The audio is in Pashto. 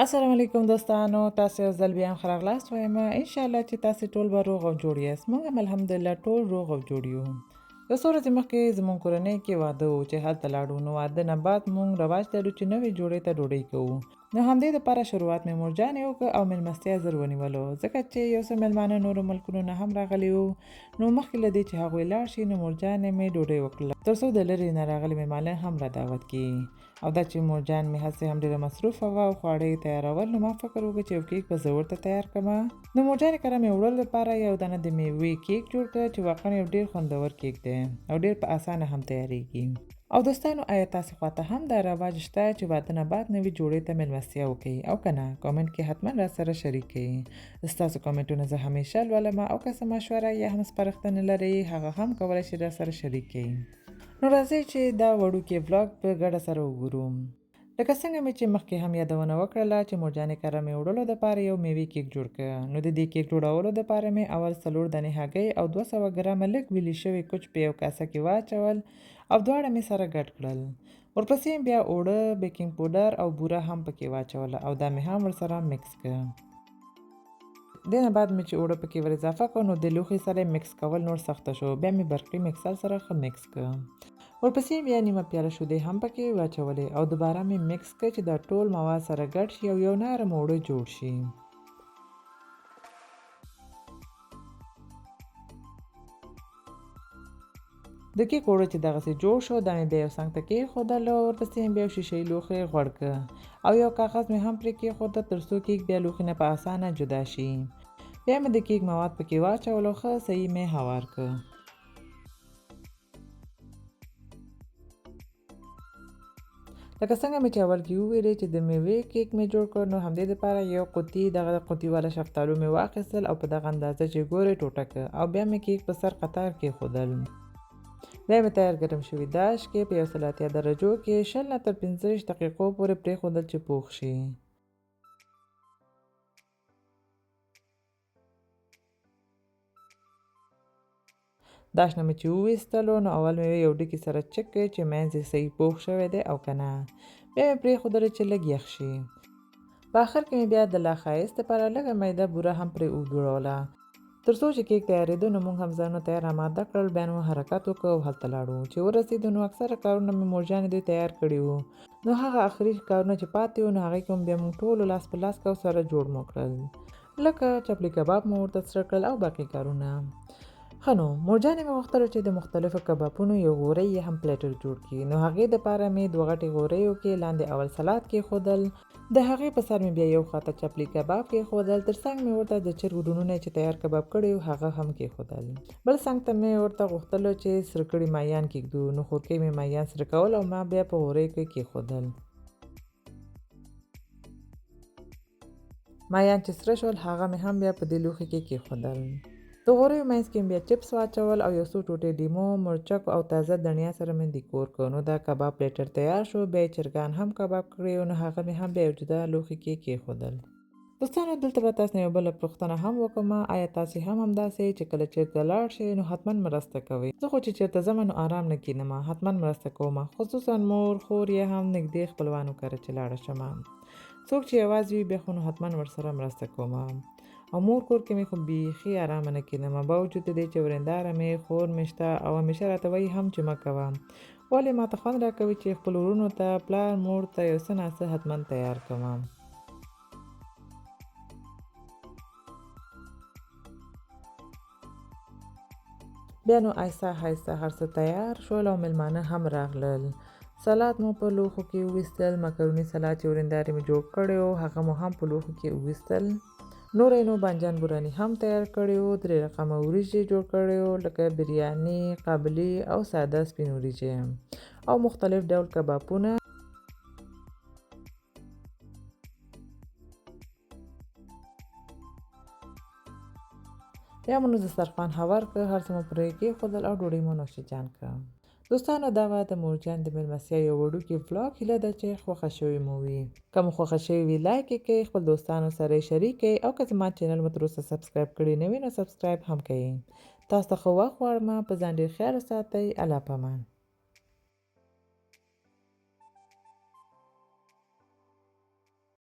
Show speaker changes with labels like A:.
A: السلام علیکم دوستانو، تاسو یو ځل بیا هم ښه راغلاست وایم. ان شاء الله چې تاسو ټول به روغ او جوړ یاست. موږ هم الحمدلله ټول روغ او جوړ یو. یو څو ورځې مخکې زموږ کورنۍ کې واده و چې هلته لاړو. نو واده نه بعد موږ رواج لرو چې نوې جوړې ته ډوډۍ کوو، نو همدې دپاره شروعات مې مورجانې وکړ او میلمستیا زر ونیولو، ځکه چې یو څه میلمانه نورو ملکونو نه هم راغلي وو. نو مخکې له دې چې هغوی لاړ شي، نو مورجانې مې ډوډۍ وکړله تر څو د لرې نه راغلي میلمانه هم را دعوت کړي. او دا چې مورجان مې هسې هم ډېره مصروفه وه او خواړه یې تیارول، نو ما فکر وکړ چې یو کیک به زه ورته تیار کړم. نو مورجانې کره مې وړلو لپاره یو دانه د میوې کیک جوړ کړ چې واقعا یو ډېر خوندور کیک دی او ډېر په اسانه هم تیاریږي. او دوستانو، آیا تاسو خواته هم دا رواج شته چې واده نه بعد نوې جوړې ته میلمستیا وکړئ او که نه؟ کامنټ کې حتما را سره شریک کړئ. ستاسو کامنټونه زه همیشه لولم او که څه مشوره یا هم سپارښتنه لرئ، هغه هم کولی شئ را سره شریک کړئ. نو راځئ چې دا وړوکی ولاګ په ګډه سره وګورو. لکه څنګه مې چې مخکې هم یادونه وکړله چې مورجانې کره مې وړلو دپاره یو میوې کیک جوړ کړ. نو د دې کیک جوړولو دپاره مې اول 4 دانې هګۍ او 200 ګرامه لږ ویلي شوی کوچ په یو کاسه کې واچول او دواړه مې سره ګډ کړل. ورپسې مې بیا اوړه، بیکینګ پوډر او بوره هم پکې واچوله او دا مې هم ورسره مکس کړ. دې نه بعد مې چې اوړه پکې ور اضافه کړ، نو د لوښي سره مکس کول نور سخته شو. بیا مې برقي مکسر سره ښه مکس کړ. ورپسې بیا نیمه پیاله شودې هم پکې واچولې او دوباره مې مکس کړ چې دا ټول مواد سره ګډ شي او یو نرم اوړه جوړ شي. د کیک اوړه چې دغسې جوړ شو، دا مې بیا یو څنګ ته کېښودل. ورپسې مې بیا یو شیشه یي لوښی غوړ کړ او یو کاغذ مې هم پرې کېښود تر څو کیک بیا لوښي نه په اسانه جدا شي. بیا مې د کیک مواد پکې واچول او ښه صحیح مې هوار کړ. لکه څنګه مې چې اول کې وویلې چې د میوې کیک مې جوړ کړ، نو همدې دپاره یو قوطي دغه قوطي والا شفتالو مې واخیستل او په دغه اندازه چې ګورې ټوټه کړ او بیا مې کیک په سر قطار کېښودل. بیا مې تیار ګرم شوي داش کې په 180 درجو کې 20 نه تر 25 دقیقو پورې پرېښودل چې پوخ شي. داش نه مې چې وویستلو، نو اول مې یو ډکي سره چک کړ چې منځ یې صحیح پوخ شوی دی او که نه. بیا مې پرېښودلو چې لږ یخ شي. په اخر کې مې بیا د لا ښایست لپاره لږه میده بوره هم پرې وجوړوله. تر څو چې کیک تیارېدو، نو موږ هم ځانونه تیار اماده کړل. بیا نو حرکت وکړ او هلته لاړو. چې ورسېدو، نو اکثره کارونه مې مورجانې دوی تیار کړي وو، نو هغه اخري کارونه چې پاتې وو، نو هغې کې هم بیا موږ ټولو لاس په لاس کړ او سره جوړ مو کړل، لکه چپلي کباب مو ورته سره کړل او باقي کارونه. ښه نو مورجانې مې غوښتل چې د مختلفو کبابونو یو غورۍ یې هم پلیټر جوړ کړي، نو هغې دپاره مې دوه غټې غوریو کې لاندې اول سلاد کېښودل. د هغې په سر مې بیا یو خواته چپلي کباب کېښودل، تر څنګ مې ورته د چرګ ورونونه چې تیار کباب کړي وو هغه هم کېښودل. بل څنګ ته مې ورته غوښتلو چې سره کړي مایان کېږدو، نو خورکۍ مې مایان سره کول او ما بیا په غوریو کې کېښودل. مایان چې سره شول، هغه مې هم بیا په دې لوښي کې کېښودل. د غوریو منځ کې مې بیا چپس واچول او یو څو ټوټې لیمو، مرچک او تازه دڼیا سره مې دیکور کړ. نو دا کباب پلیټر تیار شو. بیا یې چرګان هم کباب کړي، نو هغه مې هم بیا یو جدا لوښي کې کېښودل. دوستانو، دلته به تاسو نه یو بله پوښتنه هم وکړم. آیا تاسو هم همداسې چې کله چېرته لاړ شئ، نو حتما مرسته کوئ؟ زه خو چې چېرته ځم، نو آرام نه کینم، حتما مرسته کوم، خصوصا مور، خور یا هم نږدې خپلوانو کره چې لاړه شم. څوک چې یوازې وي، بیا خو نو حتما ورسره مرسته کوم. او مور کور کې مې خو بیخي آرامه نه کینم، باوجود د دې چې ورېنداره مې، خور مې شته او همیشه راته وایي هم چې مه کوه، ولې ماته خوند راکوي چې خپل ورونو ته، پلار مور ته یو څه ناڅه حتما تیار کړم. بیا نو آهسته آهسته هر څه تیار شول او میلمانه هم راغلل. سلاد مو په لوښو کې وویستل. مکروني سلاد چې ورېندارې مې جوړ کړی و، هغه مو هم په لوښو کې وویستل. نور یې نو بانجان بوراني هم تیار کړی و. درې رقمه وریجې جوړ کړی و، لکه بریاني، قابلي او ساده سپین وریجې او مختلف ډول کبابونه. بیا مو نو دسترخوان هوار کړ، هر څه مو پرې کېښودل او ډوډۍ مو نوش جان کړه. دوستانو، دا وه د مورجان د مېلمستیا یو وړوکی ولاګ. هیله ده چې خوښه شوې مو وي. که مو خوښه شوې وي، لایک یې کړئ، خپل دوستانو سره یې شریک کړئ او که زما چینل مو تر اوسه سبسکرایب کړی نه وي، نو سبسکرایب هم کړئ. تاسو ته ښه وخت غواړم. په ځان ډېر خیال وساتئ. الله پامان.